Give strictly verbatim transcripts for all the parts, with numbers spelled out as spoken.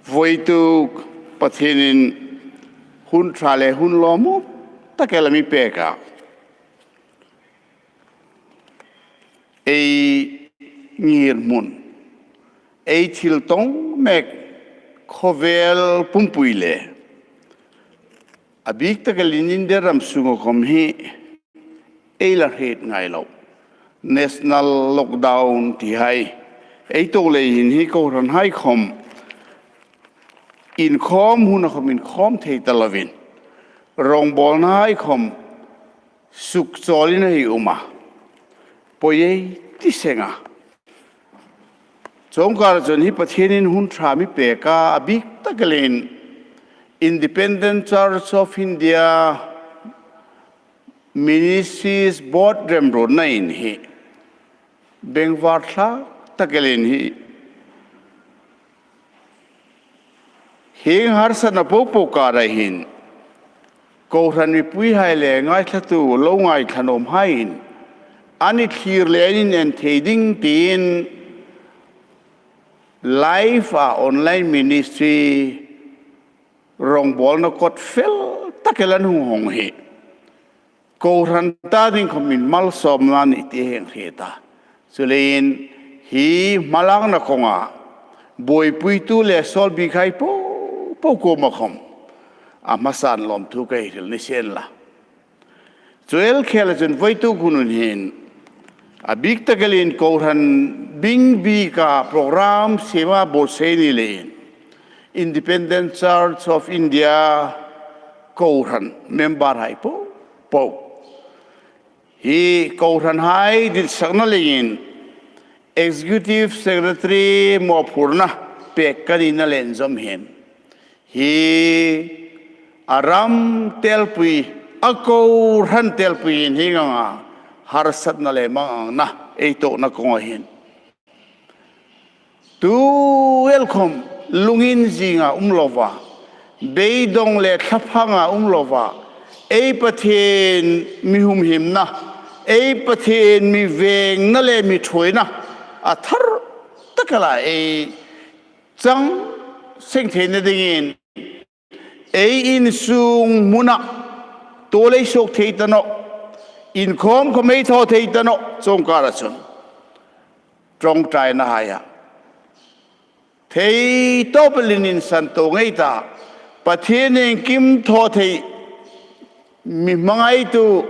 Voituk Pathienin hun ṭha le hun lawmum tak el a mi pek a. Ei ngirhmun, ei thil tawng mek khawvel pumpui le a bik tak elin India ram sunga khawm hi ei la hriet ngai lo. National lockdown ti hai ei tuok leiin hi kohranhai khawm inkhawm huna khawm inkhawm thei ta lovin, rawngbawlnahai khawm sukchawlin ei um a. Poi ei ti seng a. Chuong kar chun hi Pathienin hun ṭha mi pek a, a bik tak elin Independent Church of India Ministries Board remruotna in hi bengvar thlak tak elin hi hieng harsatna popo kara hin kohran mipuihai le ngaithlatu lo ngaithlanomhaiin an inthlir le an inen thei ding tiin live a online ministry rawngbawlna kot fel tak el an hung hawng hi kohran ta ding khawm inmalsawmna a nih ti hang hriet a. Chuleiin hi hmalakna kawnga buoipuitu le sawlbikhai popo kuoma khawm a hmasan lawmthu ka hei hril ni sien la. Chu el khela chun voituk hun hin a bik tak elin kohran bing bika program siema buotsai ni leiin Independent Church of India kohran memberhai popo hi kohranhai ditsakna leiin Executive Secretary mawphurna pek ka nina le inzawm hin hi a ram telpui, a kohran telpui hin hieng anga harsatna le mangangna ei tuokna kawnga hin tu el khawm lungin zinga um lova, beidawng le thlaphanga um lova, ei Pathien mi humhimna, ei Pathien mi vengna le mi ṭhuoina a thar tak ela ei chang seng theina dingin ei insung hmuna tuol ei suok thei ta nawh, inkhawm khawm ei thaw thei ta nawh chuong kara chun ṭawngṭainahaia thei tawp elin insan tawng ei ta. Pathien iengkim thaw thei mi hmangaitu,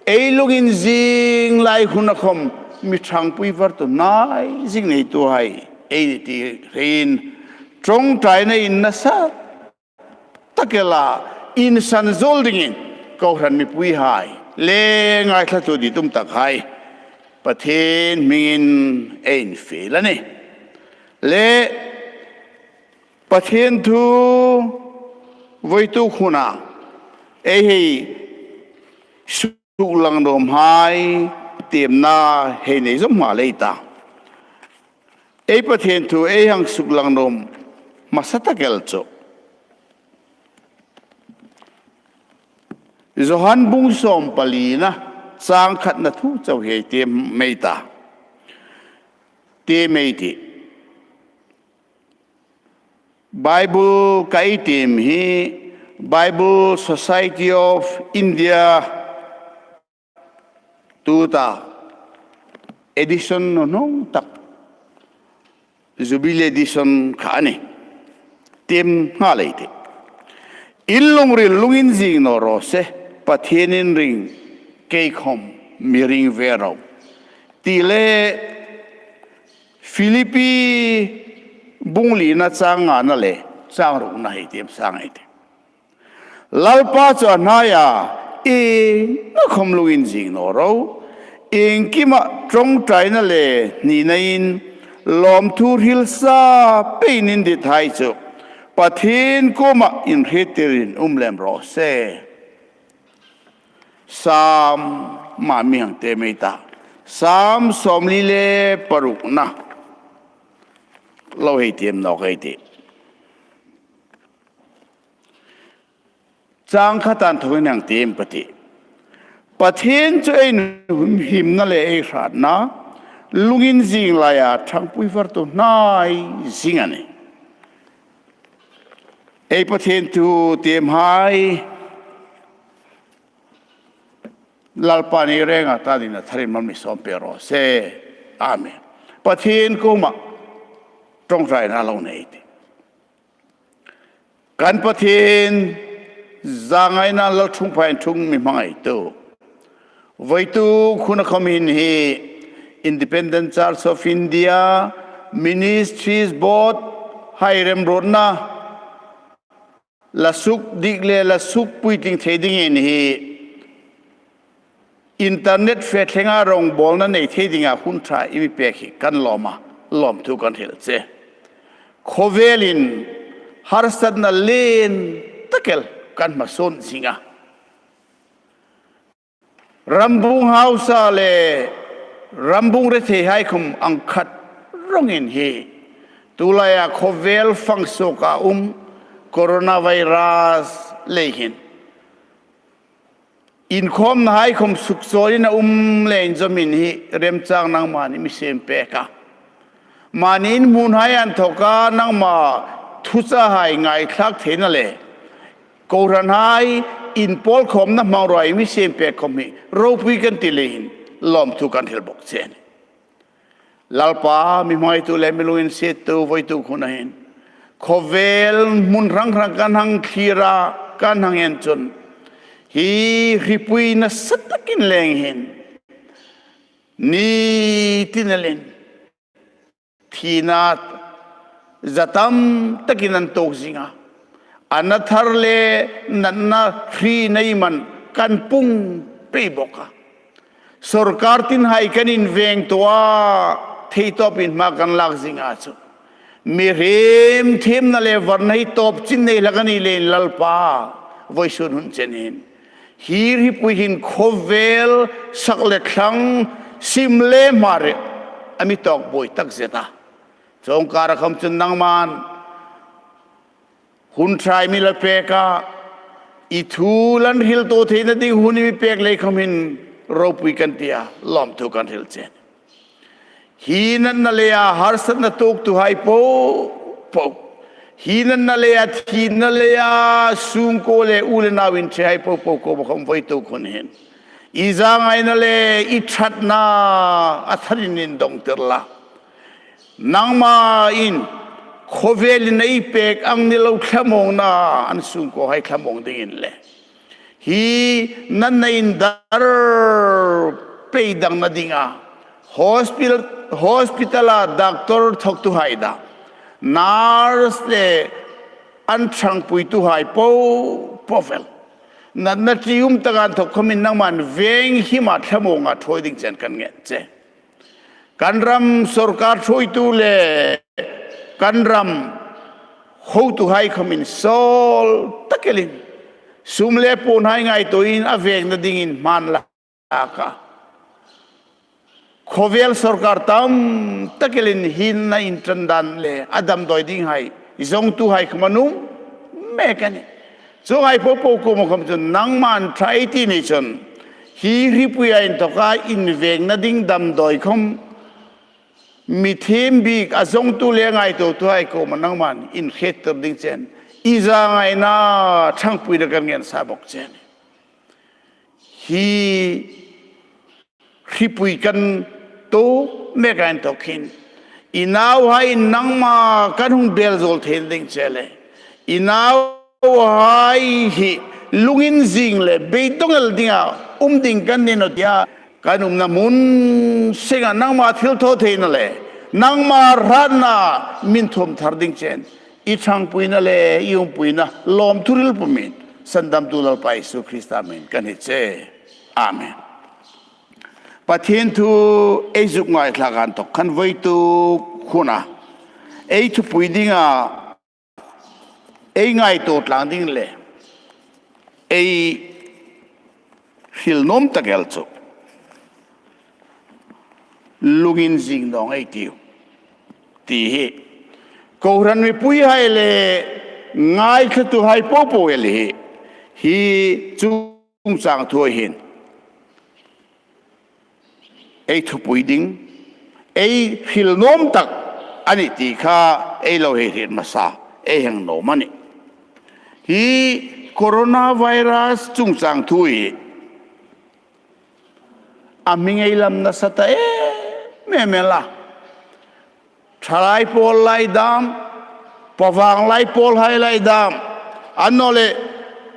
ei lungin zing lai huna khawm mi ṭhangpui vartu hnai zing neituhai ei ni ti hrein ṭawngṭaina in nasa tak ela insan zuol dingin kohran mipuihai le ngaithlatu ditum takhai Pathien hmingin ei infiel a nih. Le Pathien thu voituk huna ei hei suklang nuomhai tiemna hei nei zawm nghal ei ta. Ei Pathien thu ei hang suklang nuom hmasa tak el chu Johan bung sawmpalina chang khatna thu chau hei tiem ei ta. Tiem ei tih. Bible ka ei tiem hi Bible Society of India tuta edition nuhnung tak, Jubilee edition kha a nih. Tiem nghal ei tih. In lungril lungin zing naw raw se, Pathienin ring, kei khawm mi ring ve ro. Ti le Philippi bung lina chang ngana le chang rukna hei tiem sang ei tih. Lalpa chu a hnaia ienga khawm lungin zing naw ro. Iengkima ṭawngṭaina le hninain lawmthu hril sa peiin in dithai chu Pathien kuoma inhriettirin um lem raw se. Sam ma mi hang tiem ei ta. Sam sawmli le parukna lo hei tiem nawk ei tih. Chang khata inthawkin hang tiem ka tih. Pathien chu ei humhimna le ei hratna, lungin zing laia ṭhangpui vartu hnai zing a nih. Ei Pathien thu tiemhai, Lalpan ei renga ta dingin a tharin mal mi sawm pek raw se. Amen. Pathien kuoma ṭawngṭaina lo nei ei tih. Kan Pathien, zangaina Lalṭhungpha inṭhung mi hmangaitu, voituk huna khawm hin hi Independent Church of India Ministries Board hai remruotna la sukdik le la sukpuitling thei dingin hi internet fe thlenga rongbawlna nei thei dinga hun ṭha i mi pek hi kan lawm a, lawmthu kan hril che. Khawvelin harsatna lien tak el kan hmasawn zing a. Rambung hausa le rambung retheihai khawm ang khat rawngin hi tulaia khawvel fang suoka um coronavirus lei hin inkhawmnahai khawm sukchawnin a um le inzawmin hi remchang nangma'n i mi siem pek a. Mani inhmunhai inthawka nangma thuchahai ngaithlak theina le kohranhai inpawlkhawmna hmangruoa i mi siem pek khawm hi ropui kan ti leiin lawmthu kan hril bawk che a nih. Lalpa, mi hmangaitu le mi lunginsiettu, voituk huna hin khawvel hmun hrang hrang kan hang thlir a, kan hang en chun hi hripui nasa takin leng hin ni tin elin thina za tam takin an tuok zing a. A na thar le natna hri nei man kan pung pei bawk a. Sorkar tinhai kan inveng tawh a, theitawpin hma kan lak zing a chu, mihriem thiemna le varna hi tawp chin nei hlak a ni leiin Lalpa, vawisun hun chenin hi hripui hin khawvel sak le thlang, sim le hmar a mi tawk buoi tak zet a. Chuong kara khawm chun nangma'n hun ṭha i mi la pek a, i thu la inhriltu theina ding hun i mi pek lei khawm hin ropui kan ti a, lawmthu kan hril che a nih. Hi natna leia harsatna tuoktuhai popo, hi natna leia thina leia sungkuo le u le nau inṭhehai popo kuoma khawm voituk hun hin i zangaina le i ṭhatna a tharin indongtir la. Nangma'n khawvelin ei pek ang ni lo thlamuongna an sungkuohai thlamuong dingin le hi natna indar pei dangna dinga hospital, hospital-a doctor thawktuhai dam, nurse le an ṭhangpuituhai popo vel, natna ṭium taka inthawk khawmin nangma'n veng hima thlamuonga ṭhuoi ding chen kan ngen che. Kan ram sorkar ṭhuoitu le kan ram hotuhai khawmin sawl tak elin sum le puonhai ngaituoin a vengna dingin hma an lak a. Khawvel sorkar tam tak elin hi natna inṭan dan le a damdawi dinghai zawngtuhai khawm an um mek a nih. Chuonghai popo kuoma khawm chun nangma'n ṭha ei ti ni chun hi hripuia inthawka invengna ding damdawi khawm mi thiem bik a zawngtu le ngaituotuhai kuoma nangma'n inhriettir ding chen i zangaina ṭhangpuina kan ngen sa bawk che a nih. Hi hripui kan tuok meka inthawk hin i nauhai nangma kan hung bel zuol thei ding che le i nauhai hi lunginzing le beidawng el dinga um ding kan ni naw tia kan umna hmun senga nangma thilthawtheina le nangma hratna min thuom thar ding chen i ṭhangpuina le i umpuina lawmthu hril pumin Sandamtu Lalpa Isu Krista hmingin kan hni che. Amen. Pathien thu ei zuk ngaithlak inthawk khan voituk huna ei thupui dinga ei ngaituo tlang ding le ei hril nuom tak el chu lunginzing naw ei tiu ti hi kohran mipuihai le ngaithlatuhai popo el hi hi chungchang thu hin ei thupui ding, ei hril nuom tak a nih ti kha ei lo hei hriet hmasa ei hang nuom a nih. Hi coronavirus chungchang thu hi a hming ei lam nasa ta em em el a. Thalai pawl lai dam, pavang lai pawl hai lai dam, annawleh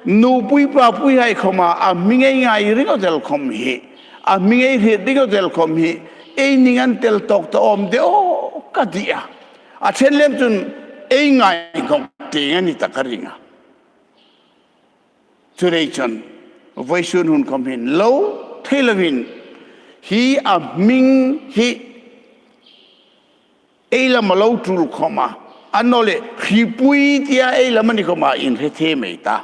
nupui papui hai khawma a hming ei ngai ringawt el khawm hi, a hming ei hriet ringawt el khawm hi, ei ning an tel tawk ta awm de aw ka ti a. A ṭhen lem chun ei ngai khawm tieng a ni ta ka ring a. Chu rei chun vawisun hun khawm hin lo thei lovin hi a hming hi ei lam a lo tul khawm a, annawleh hripui tia ei lam a ni khawma inhre thei mei ta.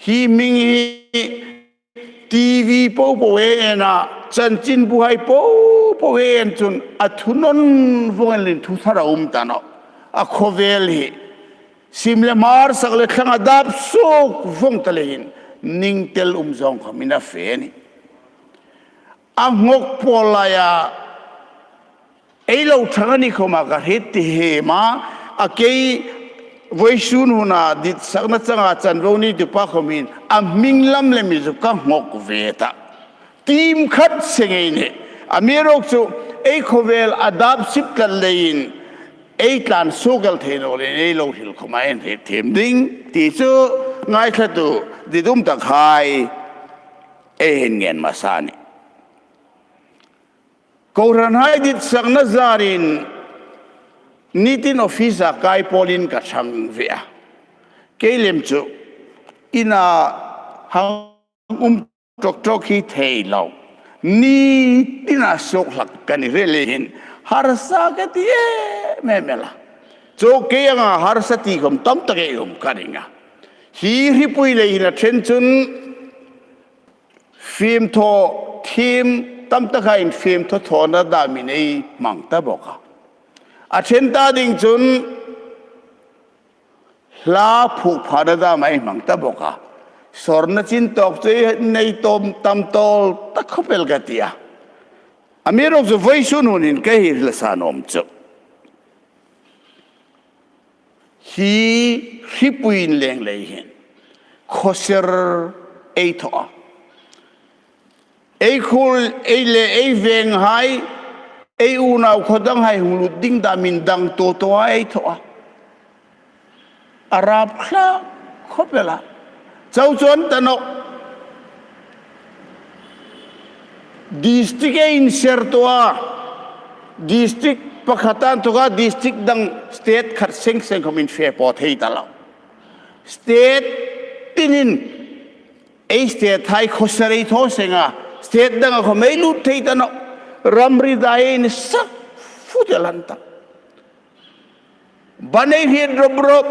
Hi hming hi T V po po ei en a, chanchinbu hai po po ei en chun a thu nawn vawng elin thu thar a um ta nawh. A khawvel hi sim le hmar sak le thlang a dap suok vawng ta leiin ning tel um zawng khawmin a fe a nih. A nghawk pawl laia ei lo ṭhang a ni khawma ka hriet ti hema, a kei vawisun huna ditsakna changa chanvo ni tu pa khawmin a hming lam le mi chu ka nghawk ve ta. Tim khat seng ei nih. Amiruokchu ei khawvel a dap sip tlat leiin ei tlan suok el thei naw leiin ei lo hril khawma ei hriet thiem ding ti chu ngaithlatu ditum tak hai ei hin ngen hmasa a nih. Kohranhai ditsakna zarin nitin office-a kai pawlin ka ṭhang ve a. Kei lem chu ina hang um ṭawk ṭawk hi thei lo. Nitina suok hlak ka ni rei leiin harsa ka ti em em el a. Chu kei anga harsa ti khawm tam tak ei um ka ring a. Hi hripui lei hin a ṭhen chun fimthaw thiem tam tak hai in fimthaw thawna damin ei hmang ta bawk a. A ṭhen ta ding chun hla phuok phana dam ei hmang ta bawk a. Sawrna chin tawk chu ei nei tawm tam tawl tak khawp el ka ti a. Amiruokchu vawisun hunin ka hril san awm chu hi hripui inleng lei hin khawser ei thaw a. Ei khuol, ei le ei venghai, ei unau khaw danghai hung lut ding damin dang tawtawa ei thaw a. A rap hlak khawp el a. Chau chuong ta nawh. District ei inser tawh a. District pakhat a inthoka district dang state khat seng seng khawm infe pawt thei ta lo. State tinin ei state hai khawser ei thaw seng a. State danga khawm ei lut thei ta nawh. Ramri dai ei insak fut el an ta. Ban ei hriet rop rop.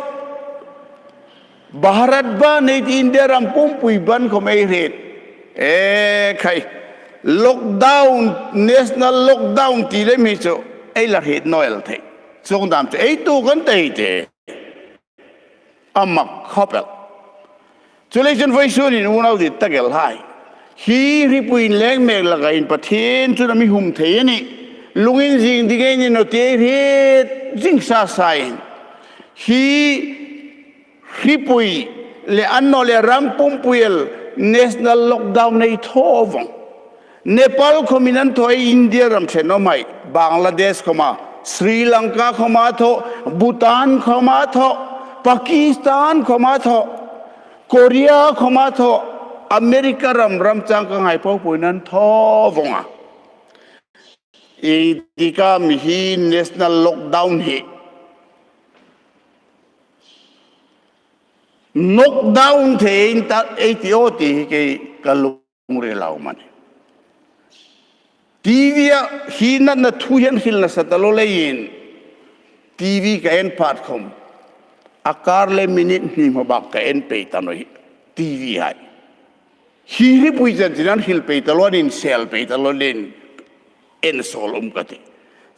Bharat ban ei ti, India ram pumpui ban khawm ei hriet. E khai. Lockdown, national lockdown ti lem hi chu ei la hriet naw el thei. Chuong dam chu ei tuok an ta ei ti. A mak khawp el. Chuleiin vawisun hin unau dit tak el hai, hi hripui inleng mek laka hin Pathien chun a mi hum thei a nih. Lunginzing ding ei ni naw ti ei hriet zing sa sain, hi hripui le annawleh ram pumpui el national lockdown ei thaw vawng. Nepal khawmin an thaw, India ram ṭhenkhat hai, Bangladesh khawma, Sri Lanka khawma thaw, Bhutan khawma thaw, Pakistan khawma thaw, Korea khawma thaw, America ram ram changkanghai popoin an thaw vawng a. Ieng tik am hi national lockdown hi knockdown thei in ta ei ti aw ti hi kei ka lungrila um a nih. T V-a hi natna thu hi an hril nasa ta lo leiin T V ka en phat khawm a kar le minute hni hma bak ka en pei ta nawh hi T V hai. Hi hripui chanchin an hril pei ta lo, an insel pei ta lo leiin en sawl um ka ti.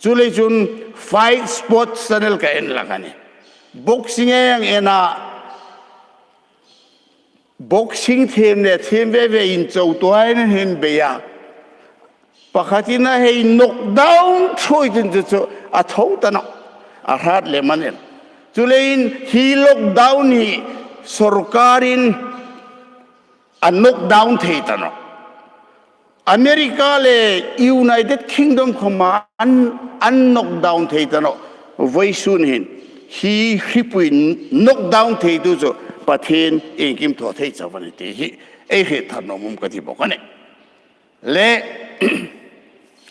Chuleiin Fight Sports Channel ka en hlak a nih. Boxing ei hang en a, boxing thiem le thiem ve ve inchawk tu hai an hang bei a. Pakhatin a hei knockdown thuoi chun chu chu a tho ta nawh. A hrat lem a nih. Chuleiin hi lockdown hi sawrkarin a knock down thei ta nawh. America le United Kingdom khawma an, an knock down thei ta nawh. Vawisun hin hi hripui knock down theitu chu Pathien iengkim thaw thei chauh a ni ti hi ei hriet thar nuom ka ti bawk a nih. Le,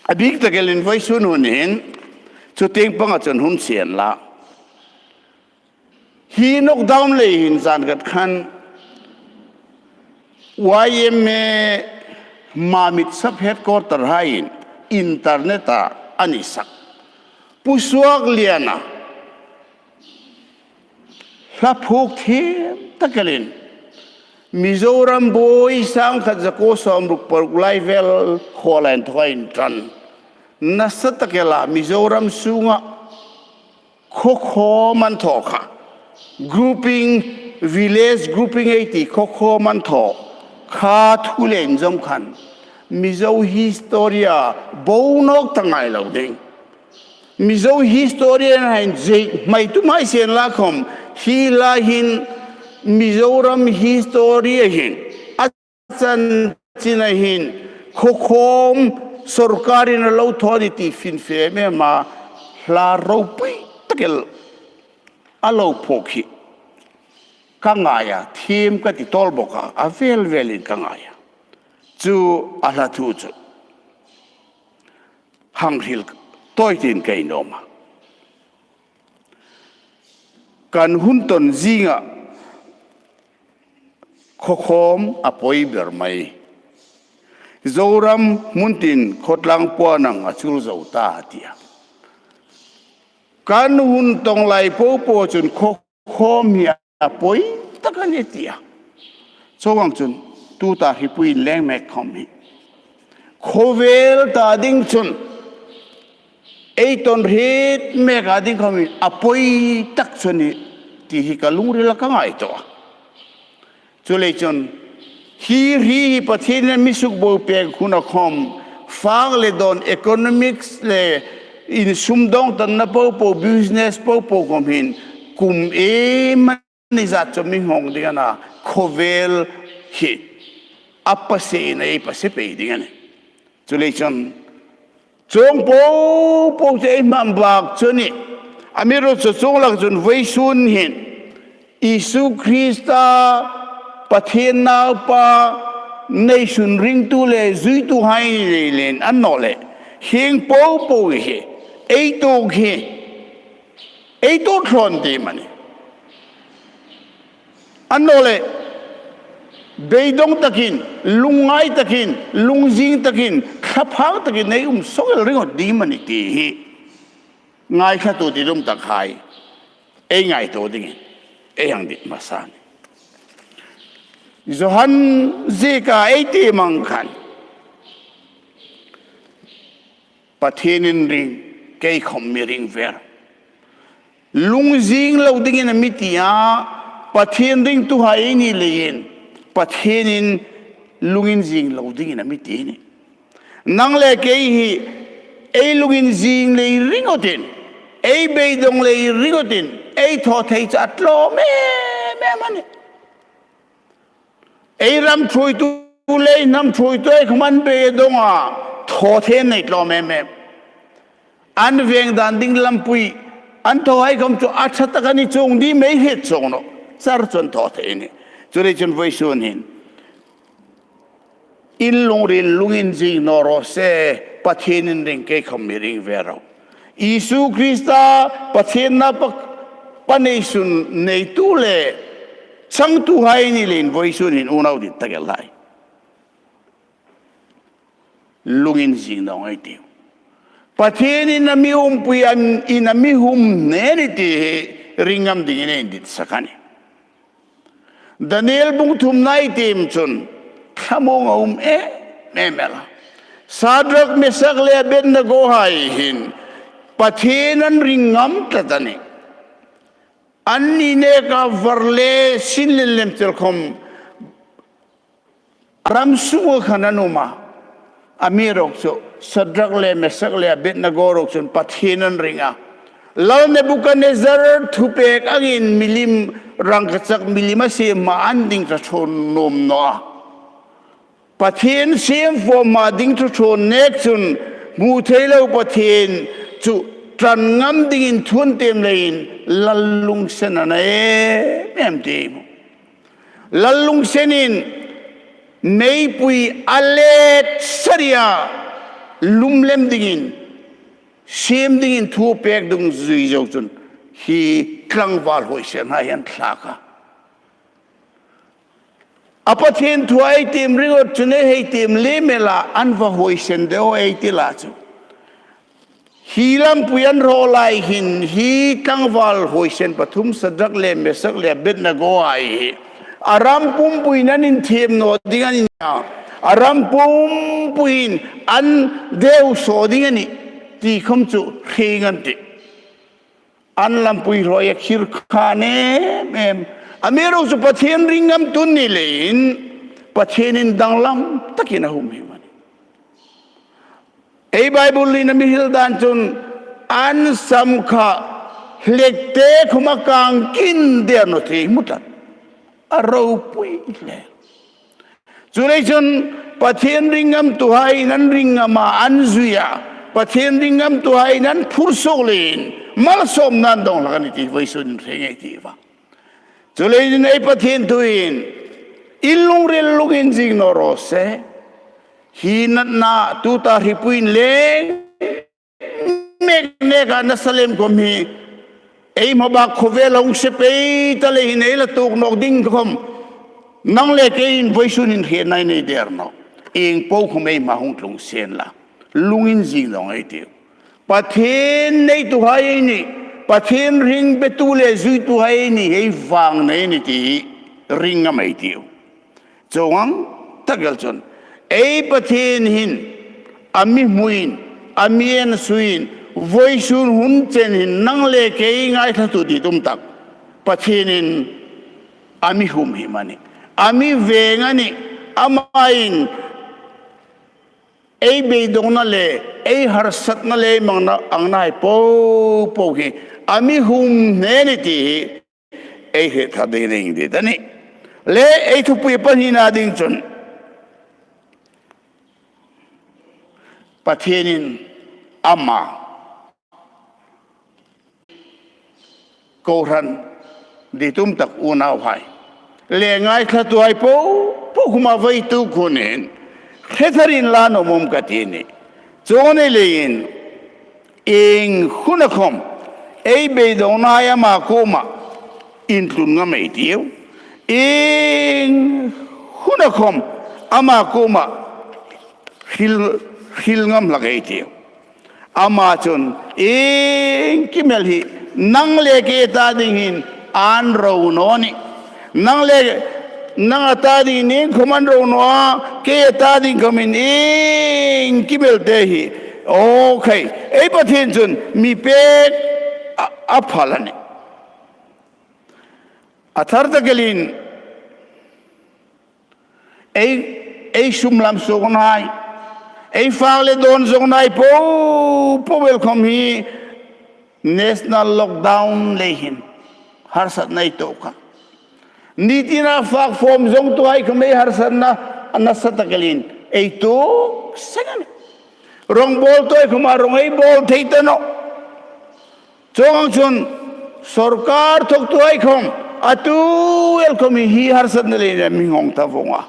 a bik tak elin vawisun hun hin, chu tieng panga chun hun sien la. Hi knock down lei hin zan khat khan Y M A Mamit sub headquarter haiin internet-a an sak. Pu Suakliana hla phuok thiem tak elin Mizoram buoi sangkhat zakuo sawmruk paruk lai vel khawlain thaw inṭan. Nasa tak ela Mizoram sunga khaw khawm an thaw kha. Grouping, village grouping ei ti khaw khawm an thaw. Kha thu le inzawm khan Mizo history-a bo nawk ta ngai lo ding. Mizo history-a hin zai mai tu mai sien la khawm, hi la hin Mizoram history-a hin a chanchin a hin khaw khawm sawrkarin a lo thaw ni ti finfem em a, hla ropui tak el a lo phuok hi ka ngai a, thiem ka ti tawl bawk a, a vel velin ka ngai a. Chu a hla thu chu hang hril tawi tiin ka nuom a. Kan hun tawn zinga khaw khawm a poi ber mai. Zoram hmun tin khawtlang puan ang a chul zo ta a ti a. Kan hun tawn lai po po chun khaw khawm hi a poi tak a nih a ti a. Chuong ang chun tuta hi puin leng mek khawm hi khawvel ta ding chun ei tawn hriet mek a ding khawm hi a poi tak chu a nih ti hi ka lungrila ka ngaituo a. Chuleiin chun hi hri hi Pathienin a mi sukbo pek huna khawm, fak le dawn, economics le insum dawng tanna po po, business po po khawm hin kum em a ni zat chu mi hmang ding a na, khawvel hi a pasein ei pase pei ding a nih. Chuleiin chun chuong po po chu ei hmang bak chu a nih. Amiruokchu chuong lak chun vawisun hin Isu Krista Pathien Naupa neisun ringtu le zuitu hai ni lei leiin annawleh hieng po po hi ei tuok hi ei tuok thlawn ding a nih. Annawleh beidawng takin, lungngai takin, lungzing takin, thlaphang takin ei um sawk el ringawt ding a nih ti hi ngaithlatu ditum tak hai ei ngaituo dingin ei hang dit hmasa a nih. Johan zieka ei ti mang khan Pathienin ring, kei khawm mi ring ver. Lungzing lo dingin a mi ti a, Pathien ringtu hai ei ni leiin Pathienin lunginzing lo dingin a mi ti a nih. Nang le kei hi ei lunginzing lei ringawtin, ei beidawng lei ringawtin ei thaw thei chu a tlawm em em a nih. Ei ram ṭhuoitu le hnam ṭhuoitu ei khawm an beidawng a, thaw thei an nei tlawm em em. An veng dan ding lampui an thaw hai khawm chu a ṭha tak a ni chuong ding mei hriet chuong nawh. Char chu an thaw thei a nih. Chuleiin chun vawisun hin in lungril lunginzing naw raw se, Pathienin ring, kei khawm mi ring ve ro. Isu Krista Pathien Naupa, pa neisun neitu le changtu hai ni leiin vawisun hin unau dit tak el hai lunginzing naw ei tiu. Pathienin a mi umpui an in a mi hum hne ni ti hi ring ngam dingin ei dit sak a nih. Daniel bung thumna ei tiem chun thlamuong a um em em el a. Sadrak, Mesak le Abednego hai hin Pathien an ring ngam tlat a nih. Anni neka var le sin lem lem chel khawm ram sunga khan an um a. Amiruokchu Sadrak le Mesak le Abednego ruok chun Pathien an ring a. Lal Nebukadnezar thupek angin milim rangkachak milim a siem hma an ding ṭha ṭhawn nuom naw a. Pathien siem fawm hma ding ṭha ṭhawn nek chun hmu thei lo Pathien chu ṭan ngam dingin thu an tiem leiin lal lungsen a na em em ti ei hmu. Lal lungsenin meipui a let saria lum lem dingin, siem dingin thu pek dungzui zo chun hi tlangval huoisen hai hian thlak a. A Pathien thu ei tiem ringawt chun ei hei tiem lem el a, an va huoisen deu ei ti la chu. Hi lampui an raw lai hin hi tlangval huoisen pathum Sadrak le Mesak le Abednego hai hi a ram pumpuiin an inthiam naw ding a ni a. A ram pumpuiin an deu saw ding a nih ti khom chu hrieng an tih. An lampui hrawi a khir khan em em. Amiruokchu Pathien ring ngam tun ni leiin Pathienin danglam takin a humhim a nih. Ei Bible-in a mi hril dan chun an sam kha hlekte khom a kang kin der naw ti ei hmu tlat. A ropui hle. Chuleiin chun Pathien ring ngamtuhaiin an ring ngam a, an zui a, Pathien ring ngamtuhaiin an phur suok leiin malsawmna an dawng hlak a ni ti vawisun hre ngei ti va. Chuleiin ei Pathien thuin in lungril lunginzing naw raw se. Hi natna tuta hripuiin leng mek mek a nasa lem khom hi ei hmabak khawvel hung se pei ta lei hin ei la tuok nawk ding khom nang le keiin vawisun hin hrietna ei nei der nawh. Ieng po khom ei hma hung tlung sien la, lunginzing dawng ei tiu. Pathien neituhai ei nih, Pathien ring betu le zuituhai ei nih, ei vang nei ni ti ring ngam ei tiu. Chuong ang tak el chun ei Pathien hin a mi hmuin, a mi en suin, vawisun hun chen hin nang le kei ngaithlatu ditum tak Pathienin a mi humhim a nih, a mi veng a nih. Amain ei beidongna le ei harsatna le ei mangna ang nai po po hi a mi hum hne ni ti hi ei hriet thar ding a nih. Le ei thupui pahnina ding chun Pathienin ama kohran ditum tak unauhai le ngaithlatuhai po po khoma vawituk hunin hre tharin la nuom ka ti a nih. Chuong a ni leiin ieng huna khom ei beidongna ama kuoma intlun ngam ei tiu. Ieng huna khom ama kuoma hril, hril ngam hlak ei tiu. Ama chun iengkim el hi nang le kei ta ding hin an ro naw nih. Nang le nang a ta ding iengkhom an ro naw a, kei a ta ding khom hin iengkim el te hi. Aw khai, ei Pathien chun mi pek a, a phal a nih. A thar tak elin ei, ei sum lam suok nai, ei fak le dawn zawng nai po po el khom hi national lockdown lei hin harsatna ei tuok a. Ni tina fak fawm zawngtuhai khom ei harsatna a nasa tak elin ei tuok seng a nih. Rawngbawltuhai khoma rawng ei bawl thei ta nawh. Chuong ang chun sawrkar thawktuhai khom a tu el khom hi harsatna leiin a mi nghawng ta vawng a.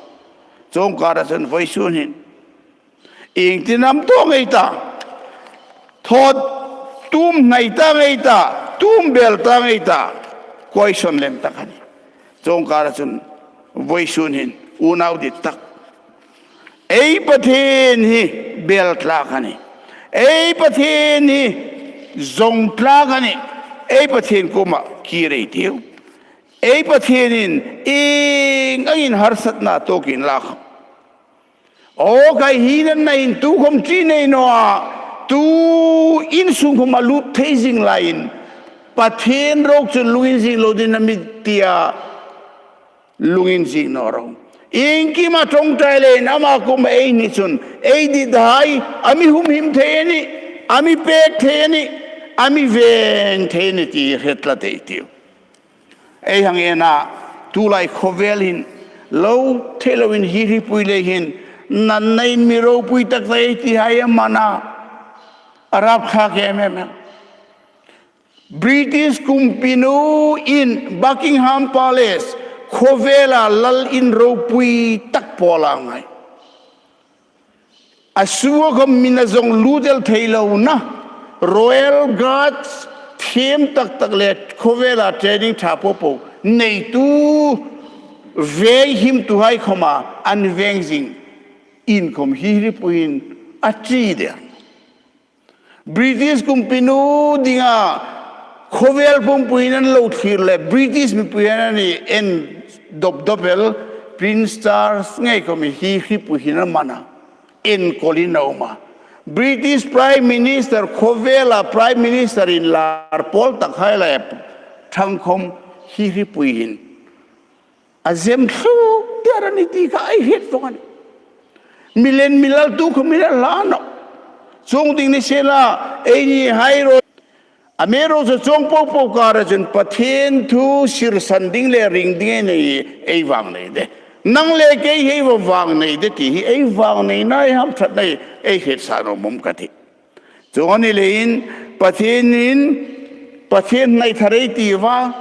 Chuong kara chun vawisun hin ieng tin am thaw ngei ta, thawt tum hnai ta ngei ta, tum bel ta ngei ta, question lem tak a nih. Chuong kara chun vawisun hin unau dit tak ei Pathien hi bel tlak a nih. Ei Pathien hi zawng tlak a nih. Ei Pathien kuoma kir ei tiu. Ei Pathienin ieng angin harsatna tuok inla khom, aw khai, hi natna hin tu khom ṭi nei naw a, tu insung khom a lut thei zing laiin Pathien ruok chun lunginzing lo ding a mi ti a, lunginzing naw ro. Iengkima ṭawngṭai leiin ama kuoma ei ni chun ei dithai a mi humhim thei a nih, a mi pek thei a nih, a mi veng thei a nih ti hre tlat ei tiu. Ei hang en a, tulai khawvel hin lo thei loin hi hripui lei hin natna in mi ropui tak tak ei ti hai am a na, a rap thlak em em el. British kumpinu in Buckingham Palace khawvela lal in ropui tak pawl a ngai. A sunga khawm mi na zong lut el thei lo na, Royal Guards thiem tak tak le khawvela training ṭha po po neitu veng himtu hai khawma an veng zing in khawm hi hripui in a ṭi der. British kumpinu dinga khawvel pumpui in an lo thlir le British mipui an ni en dop dop el, Prince Charles ngei khawm hi hripui hin an man a, enkawl in a um a. British Prime Minister, khawvela Prime Minister inlar pawl tak hai lai ṭhang khawm hi hripui hin a zem thluk der a ni ti kha ei hriet vawng a nih. Mi lien mi laltu khawm a hla nawh. Chuong ding ni sien la, eini hai ruok, amiruokchu chuong po po kara chun Pathien thu sirsan ding le ring ding ei nei, ei vang nei de. Nang le kei hi ei vang nei de ti hi ei vang neina, ei hamṭhatna ei hriet sa nuom ka ti. Chuong a ni leiin Pathienin, Pathien hnai thar ei ti va,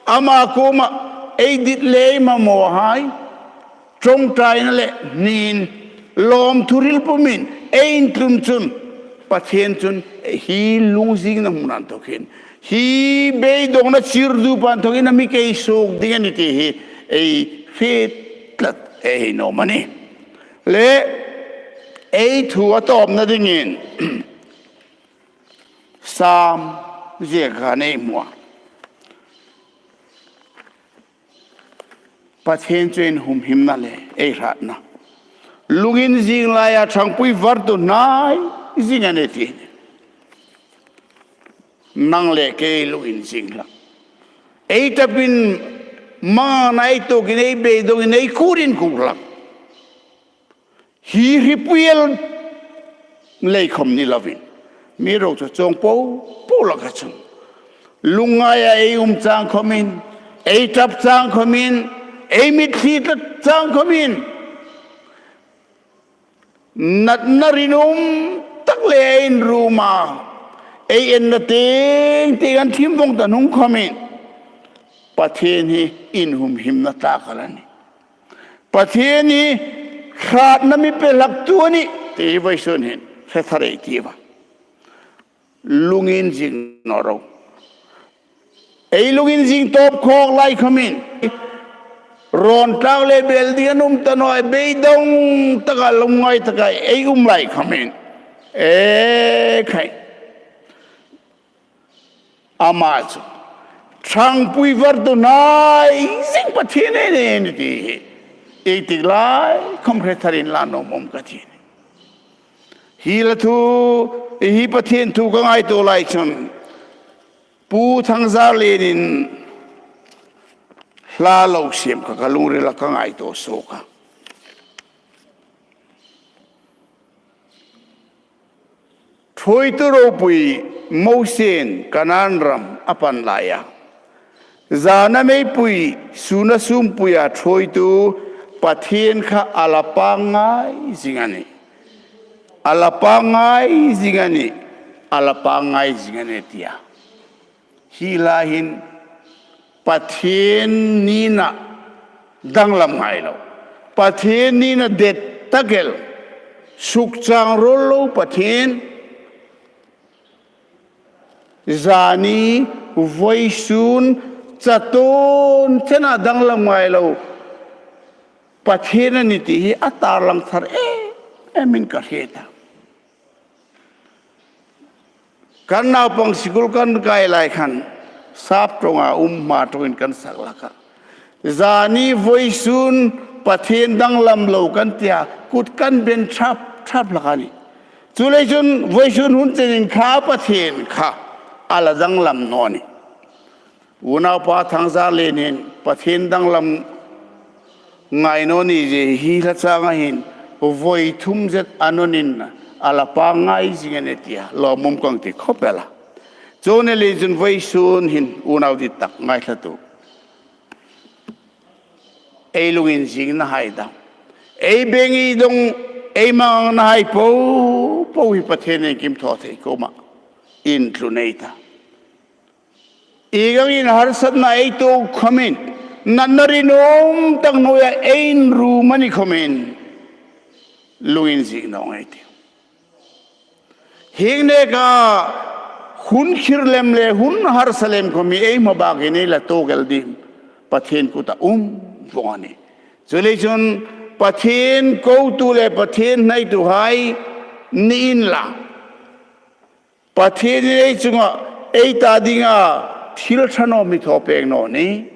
ama kuoma ei dit le ei mamaw hai ṭawngṭaina le hni in, lawmthu hril pumin ei intlun chun Pathien chun hi lungzingna hmuna inthawkin, hi beidongna chirdupa inthawkin a mi kei suok ding a ni ti hi ei hriet tlat ei nuom a nih. Le ei thu a tawpna dingin Sam ziek khan ei hmu a. Pathien chu ei humhimna le ei hratna. Lungin zing laia ṭhangpui vartu hnai zing a nih ti. Nang le kei lungin zing hlak. Ei ṭapin mangna ei tuokin ei beidongin ei kurin kuk hlak. Hi hripui el lei khawm ni lovin, amiruokchu chuong po po laka chun lungngaia ei um chang khawmin, ei ṭap chang khawmin, ei mitthli tlat chang khawmin, natna rinum tak le ei inrum a, ei enna teng teng an thim vawng ta hnung khawmin, Pathien hi inhumhimna tlak a la nih. Pathien hi hratna mi pe hlaktu a nih ti hi vawisun hin hre thar ei ti va. Lungin zing naw ro. Ei lungin zing tawp khawk lai khawmin, rawn tlang le bel ding an um ta naw, beidong taka lungngai taka ei um lai khawmin, e khai, ama chu ṭhangpui vartu hnai zing Pathien ei ni ti hi ei tik lai khawm hre thar inla nuom ka ti. Hi la thu, hi Pathien thu ka ngaituo lai chun Pu Thangzarlienin hla lo siem kha ka lungrila ka ngaituo suok a. Ṭhuoitu ropui Mosiein Kanan ram a pan laia, zana meipui, suna sumpuia ṭhuoitu Pathien kha a la pangngai zing a nih. A la pangngai zing a nih. A la pangngai zing a nih tia. Hi lai hin Pathien nina danglam ngai lo, Pathien nina det tak el, sukchang ruol lo Pathien, zani, vawisun, chatuon chena danglam ngai lo Pathien a ni ti hi a tarlang thar em emin ka hriet a. Kan naupang sikul kan kai lai khan, sap ṭawnga um hma ṭawngin kan sak hlak a. Zani vawisun Pathien danglam lo kan tia, kut kan ben ṭhap ṭhap hlak a nih. Chuleiin chun vawisun hun chenin kha Pathien kha a la danglam naw nih. Unaupa Thangzarlienin Pathien danglam ngai naw ni zie hi hla changa hin vawi thum zet a nawnin a la pangngai zing a nih tia lawmum ka ti khawp el a. Chuleiin chun vawisun hin unau dit tak ngaithlatu Ei lunginzingnahai dam, ei beidong, ei mangangnahai popo hi Pathien iengkim thaw thei kuoma intlu nei ta. Ieng angin harsatna ei tuok khomin, natna rinum tak hnuoia ei inrum a ni khomin, lunginzing naw ei tih. Hieng neka hun khir lem le hun harsa lem khom hi ei hmabakin ei la tuok el ding Pathien kuta um vong a nih. Chuleiin chun Pathien kotu le Pathien hnaituhai ni inla, Pathienin ei chunga, ei ta dinga thil ṭha naw mi thaw pek naw ni.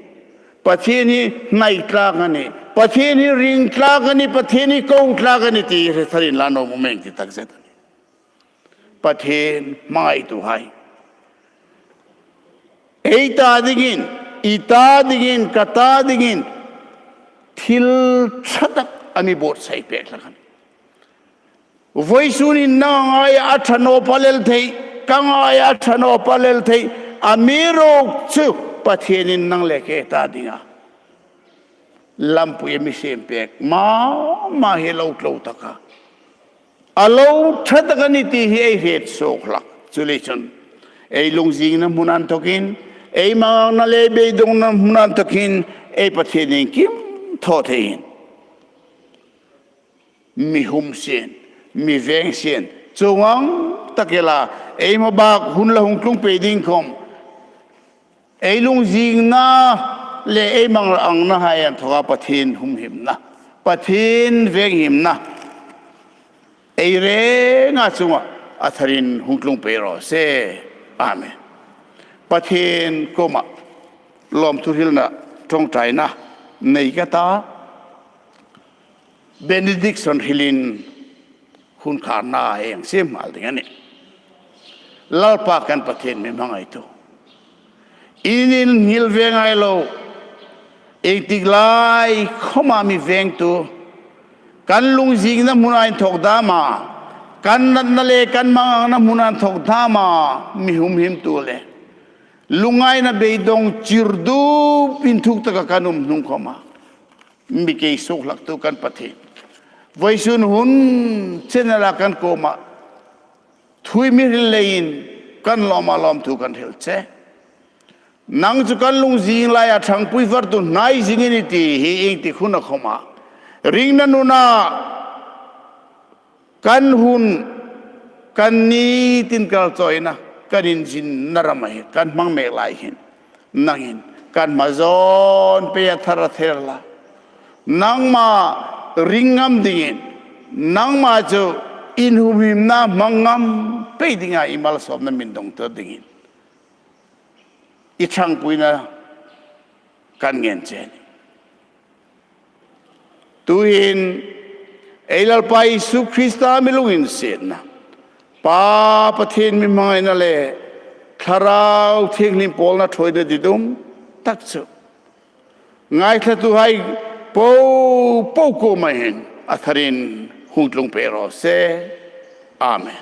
Pathien hi hnai tlak a nih. Pathien hi ring tlak a nih. Pathien hi ko tlak a nih ti hre tharin la naw mu meng ti tak zet a nih. Pathien hmangaituhai, ei ta dingin, i ta dingin, ka ta dingin thil ṭha tak a mi buotsai pek hlak a nih. Voisunin nang a ngaia a ṭha naw pal el thei, ka ngaia a ṭha naw pal el thei, amiruokchu Pathienin nang le kei ta dinga lampui a mi siem pek mama hi lo tlo taka, a lo ṭha tak a nih ti hi ei hriet suok hlak. Chuleiin chun ei lungzingna hmun inthawkin, ei manganna le beidongna hmun inthawkin ei Pathien iengkim thaw thei hin mi hum sien, mi veng sien, chuong ang tak el a, ei hmabak hun la hung tlung pei ding khom, ei lungzingna le ei mangangnahai inthawka Pathien humhimna, Pathien venghimna ei renga chunga a tharin hung tlung pei raw se. Amen. Pathien kuoma lawmthu hrilna ṭawngṭaina nei ka ta, benediction hrilin hun kharna ei siem nghal ding a nih. Lalpa kan Pathien mi hmangaitu, in inhnghil ve ngai lo, ieng tik lai khoma mi vengtu, kan lungzingna hmuna inthawk dama, kan natna le kan manganna hmuna inthawk dama mi humhimtu le lungngaina beidong chirdup inthuk taka kan um hnung khoma mi kei suok hlaktu kan Pathien, voisun hun chen la kan kuoma thu mi hril leiin kan lawma lawmthu kan hril che. Nang chu kan lungzing laia ṭhangpui vartu hnai zing i nih ti hi ieng tik huna khoma ringna nuna kan hun, kan ni tin kal chawina, kan inzinna rama hi kan hmang mek lai hin nangin kan hma zawn peia thar a ther la, nangma ring ngam dingin, nangma chu inhumhimna hmang ngam pei dinga i malsawmna min dawngtir dingin i ṭhangpuina kan ngen che a nih. Tuhin ei Lalpa Isu Krista mi lunginsietna, Pa Pathien mi hmangaina le Thlarau Thienghlim pawlna ṭhuoina ditum tak chu ngaithlatuhai popo kuoma hin a tharin hung tlung pei raw se. Amen.